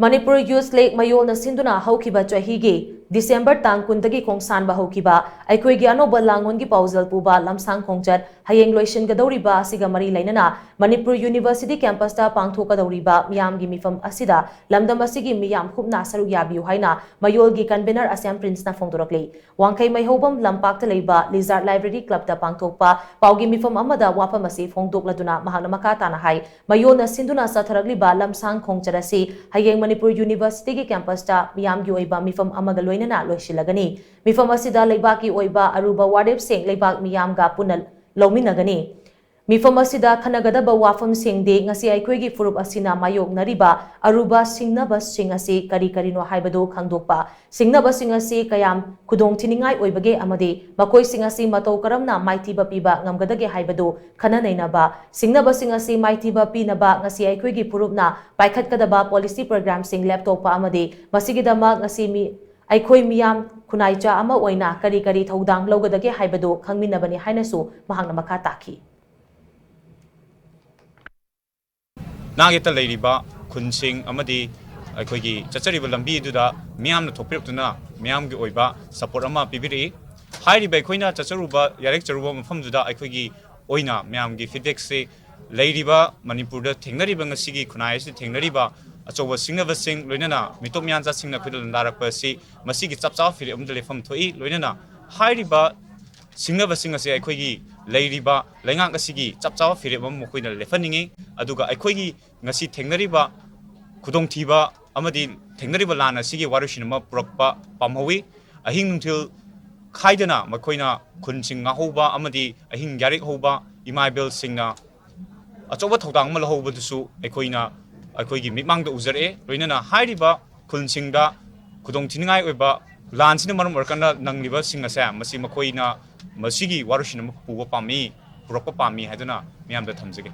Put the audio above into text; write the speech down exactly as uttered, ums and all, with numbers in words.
Manipur youth league ꯃꯌꯣꯜꯅ ꯁꯤꯟꯗꯨꯅ ꯍꯧꯈꯤꯕ ꯆꯍꯤꯒꯤ ꯗꯤꯁꯦꯝꯕꯔ ꯇꯥꯡ ꯀꯨꯟꯗꯒꯤ ꯈꯣꯡꯁꯥꯟꯕ ꯍꯧꯈꯤꯕ ꯑꯩꯈꯣꯏꯒꯤ ꯑꯅꯧꯕ ꯂꯥꯡꯑꯣꯟꯒꯤ ꯄꯥꯎꯖꯦꯜ ꯄꯨꯕ ꯂꯝꯁꯥꯡ ꯈꯣꯡꯆꯠ ꯍꯌꯦꯡ ꯂꯣꯏꯁꯤꯟꯒꯗꯧꯔꯤꯕ ꯑꯁꯤꯒ ꯃꯔꯤ ꯂꯩꯅꯅ ꯃꯅꯤꯄꯨꯔ ꯌꯨꯅꯤꯚꯔꯁꯤꯇꯤ ꯀꯦꯝꯄꯁꯇ ꯄꯥꯡꯊꯣꯛꯀꯗꯧꯔꯤꯕ ꯃꯤꯌꯥꯝꯒꯤ ꯃꯤꯐꯝ ꯑꯁꯤꯗ ꯂꯝꯗꯝ ꯑꯁꯤꯒꯤ ꯃꯤꯌꯥꯝ ꯀꯨꯞꯅ ꯁꯔꯨꯛ ꯌꯥꯕꯤꯌꯨ ꯍꯥꯏꯅ ꯃꯌꯣꯜꯒꯤ ꯀꯟꯚꯦꯅꯔ ꯑꯁꯦꯝ ꯄ꯭ꯔꯤꯟꯁꯅ ꯐꯣꯡꯗꯣꯔꯛꯂꯤ꯫ ꯋꯥꯡꯈꯩ ꯃꯩꯍꯧꯕꯝ ꯂꯝꯄꯥꯛꯇ ꯂꯩꯕ ꯂꯤꯖꯥꯔꯗ ꯂꯥꯏꯕ꯭ꯔꯦꯔꯤ ꯀ꯭ꯂꯕꯇ ꯄꯥꯡꯊꯣꯛꯄ ꯄꯥꯎꯒꯤ ꯃꯤꯐꯝ ꯑꯃꯗ ꯋꯥꯐꯝ ꯑꯁꯤ ꯐꯣꯡꯗꯣꯛꯂꯗꯨꯅ ꯃꯍꯥꯛꯅ ꯃꯈꯥ ꯇꯥꯅ ꯍꯥꯏ, ꯃꯌꯣꯜꯅ ꯁꯤꯟꯗꯨꯅ ꯆꯠꯊꯔꯛꯂꯤꯕ ꯂꯝꯁꯥꯡ ꯈꯣꯡꯆꯠ ꯑꯁꯤ ꯍꯌꯦꯡ ꯃꯅꯤꯄꯨꯔ ꯌꯨꯅꯤꯚꯔꯁꯤꯇꯤꯒꯤ ꯀꯦꯝꯄꯁꯇ ꯃꯤꯌꯥꯝꯒꯤ ꯑꯣꯏꯕ ꯃꯤꯐꯝ ꯑꯃꯒ ꯂꯣꯏꯅꯅ ꯂꯣꯏꯁꯤꯜꯂꯒꯅꯤ꯫ ꯃꯤꯐꯝ ꯑꯁꯤꯗ ꯂꯩꯕꯥꯛꯀꯤ ꯑꯣꯏꯕ ꯑꯔꯨꯕ ꯋꯥꯔꯦꯞꯁꯤꯡ ꯂꯩꯕꯥꯛ ꯃꯤꯌꯥꯝꯒ ꯄꯨꯟꯅ ꯂꯧꯃꯤꯟꯅꯒꯅꯤ꯫ ꯃꯤꯐꯝ ꯑꯁꯤꯗ ꯈꯟꯅꯒꯗꯕ ꯋꯥꯐꯝꯁꯤꯡꯗꯤ ꯉꯁꯤ ꯑꯩꯈꯣꯏꯒꯤ ꯐꯨꯔꯨꯞ ꯑꯁꯤꯅ ꯃꯥꯌꯣꯛꯅꯔꯤꯕ ꯑꯔꯨꯕ ꯁꯤꯡꯅꯕꯁꯤꯡ ꯑꯁꯤ ꯀꯔꯤ ꯀꯔꯤꯅꯣ ꯍꯥꯏꯕꯗꯨ ꯈꯪꯗꯣꯛꯄ, ꯁꯤꯡꯅꯕꯁꯤꯡ ꯑꯁꯤ ꯀꯌꯥꯝ ꯈꯨꯗꯣꯡꯊꯤꯅꯤꯡꯉꯥꯏ ꯑꯣꯏꯕꯒꯦ ꯑꯃꯗꯤ ꯃꯈꯣꯏꯁꯤꯡ ꯑꯁꯤ ꯃꯇꯧ ꯀꯔꯝꯅ ꯃꯥꯏꯊꯤꯕ ꯄꯤꯕ ꯉꯝꯒꯗꯒꯦ ꯍꯥꯏꯕꯗꯨ ꯈꯟꯅ ꯅꯩꯅꯕ, ꯁꯤꯡꯅꯕꯁꯤꯡ ꯑꯁꯤ ꯃꯥꯏꯊꯤꯕ ꯄꯤꯅꯕ ꯉꯁꯤ ꯑꯩꯈꯣꯏꯒꯤ ꯐꯨꯔꯨꯞꯅ ꯄꯥꯏꯈꯠꯀꯗꯕ ꯄꯣꯂꯤꯁꯤ ꯄ꯭ꯔꯣꯒ꯭ꯔꯥꯝꯁꯤꯡ ꯂꯦꯞꯊꯣꯛꯄ ꯑꯃꯗꯤ ꯃꯁꯤꯒꯤꯗꯃꯛ ꯉꯁꯤ ꯃꯤ, ꯑꯩꯈꯣꯏ ꯃꯤꯌꯥꯝ ꯈꯨꯟꯅꯥꯏꯆꯥ ꯑꯃ ꯑꯣꯏꯅ ꯀꯔꯤ ꯀꯔꯤ ꯊꯧꯗꯥꯡ ꯂꯧꯒꯗꯒꯦ ꯍꯥꯏꯕꯗꯨ ꯈꯪꯃꯤꯟꯅꯕꯅꯤ ꯍꯥꯏꯅꯁꯨ ꯃꯍꯥꯛꯅ ꯃꯈꯥ ꯇꯥꯈꯤ꯫ ꯅꯥꯛꯌꯦꯠꯇ ꯂꯩꯔꯤꯕ ꯈꯨꯟꯁꯤꯡ ꯑꯃꯗꯤ ꯑꯩꯈꯣꯏꯒꯤ ꯆꯠꯆꯔꯤꯕ ꯂꯝꯕꯤ ꯑꯗꯨꯗ ꯃꯤꯌꯥꯝꯅ ꯊꯣꯛꯄꯤꯔꯛꯇꯨꯅ ꯃꯤꯌꯥꯝꯒꯤ ꯑꯣꯏꯕ ꯁꯄꯣꯔꯠ ꯑꯃ ꯄꯤꯕꯤꯔꯛꯏ꯫ ꯍꯥꯏꯔꯤꯕ ꯑꯩꯈꯣꯏꯅ ꯆꯠꯆꯔꯨꯕ, ꯌꯥꯔꯦꯛꯆꯔꯨꯕ ꯃꯐꯝꯗꯨꯗ ꯑꯩꯈꯣꯏꯒꯤ ꯑꯣꯏꯅ ꯃꯌꯥꯝꯒꯤ ꯐꯤꯗꯕꯦꯛꯁꯦ ꯂꯩꯔꯤꯕ ꯃꯅꯤꯄꯨꯔꯗ ꯊꯦꯡꯅꯔꯤꯕ, ꯉꯁꯤꯒꯤ ꯈꯨꯟꯅꯥꯏ ꯑꯁꯤꯗ ꯊꯦꯡꯅꯔꯤꯕ ꯑꯆꯧꯕ ꯁꯤꯡꯅꯕꯁꯤꯡ, ꯂꯣꯏꯅꯅ ꯃꯤꯇꯣꯞ ꯃꯤꯌꯥꯟꯆꯥꯁꯤꯡꯅ ꯑꯩꯈꯣꯏꯗ ꯂꯥꯟꯗꯥꯔꯛꯄ ꯑꯁꯤ ꯃꯁꯤꯒꯤ ꯆꯞ ꯆꯥꯕ ꯐꯤꯔꯦꯞ ꯑꯃꯗ ꯂꯦꯞꯐꯝ ꯊꯣꯛꯏ꯫ ꯂꯣꯏꯅꯅ ꯍꯥꯏꯔꯤꯕ ꯁꯤꯡꯅꯕꯁꯤꯡ ꯑꯁꯤ ꯑꯩꯈꯣꯏꯒꯤ ꯂꯩꯔꯤꯕ ꯂꯩꯉꯥꯛ ꯑꯁꯤꯒꯤ ꯆꯞ ꯆꯥꯕ ꯐꯤꯔꯦꯞ ꯑꯃ ꯃꯈꯣꯏꯅ ꯂꯦꯞꯍꯟꯅꯤꯡꯏ꯫ ꯑꯗꯨꯒ ꯑꯩꯈꯣꯏꯒꯤ ꯉꯁꯤ ꯊꯦꯡꯅꯔꯤꯕ ꯈꯨꯗꯣꯡꯊꯤꯕ ꯑꯃꯗꯤ ꯊꯦꯡꯅꯔꯤꯕ ꯂꯥꯟ ꯑꯁꯤꯒꯤ ꯋꯥꯔꯣꯏꯁꯤꯟ ꯑꯃ ꯄꯨꯔꯛꯄ ꯄꯥꯝꯍꯧꯏ꯫ ꯑꯍꯤꯡ ꯅꯨꯡꯊꯤꯜ ꯈꯥꯏꯗꯅ ꯃꯈꯣꯏꯅ ꯈꯨꯟꯁꯤꯡ ꯉꯥꯛꯍꯧꯕ ꯑꯃꯗꯤ ꯑꯍꯤꯡ ꯌꯥꯔꯦꯛ ꯍꯧꯕ ꯏꯃꯥ ꯏꯕꯦꯜꯁꯤꯡꯅ ꯑꯆꯧꯕ ꯊꯧꯗꯥꯡ ꯑꯃ ꯂꯧꯍꯧꯕꯗꯨꯁꯨ ꯑꯩꯈꯣꯏꯅ, ꯑꯩꯈꯣꯏꯒꯤ ꯃꯤꯠꯃꯥꯡꯗ ꯎꯖꯔꯛꯑꯦ꯫ ꯂꯣꯏꯅꯅ ꯍꯥꯏꯔꯤꯕ ꯈꯨꯟꯁꯤꯡꯗ ꯈꯨꯗꯣꯡꯊꯤꯅꯤꯡꯉꯥꯏ ꯑꯣꯏꯕ ꯂꯥꯟꯁꯤꯅ ꯃꯔꯝ ꯑꯣꯏꯔꯀꯥꯟꯗ ꯅꯪꯂꯤꯕꯁꯤꯡ ꯑꯁꯦ ꯃꯁꯤ ꯃꯈꯣꯏꯅ ꯃꯁꯤꯒꯤ ꯋꯥꯔꯣꯏꯁꯤꯟ ꯑꯃ ꯄꯨꯕ ꯄꯥꯝꯃꯤ, ꯄꯨꯔꯛꯄ ꯄꯥꯝꯃꯤ ꯍꯥꯏꯗꯨꯅ ꯃꯤꯌꯥꯝꯗ ꯊꯝꯖꯒꯦ꯫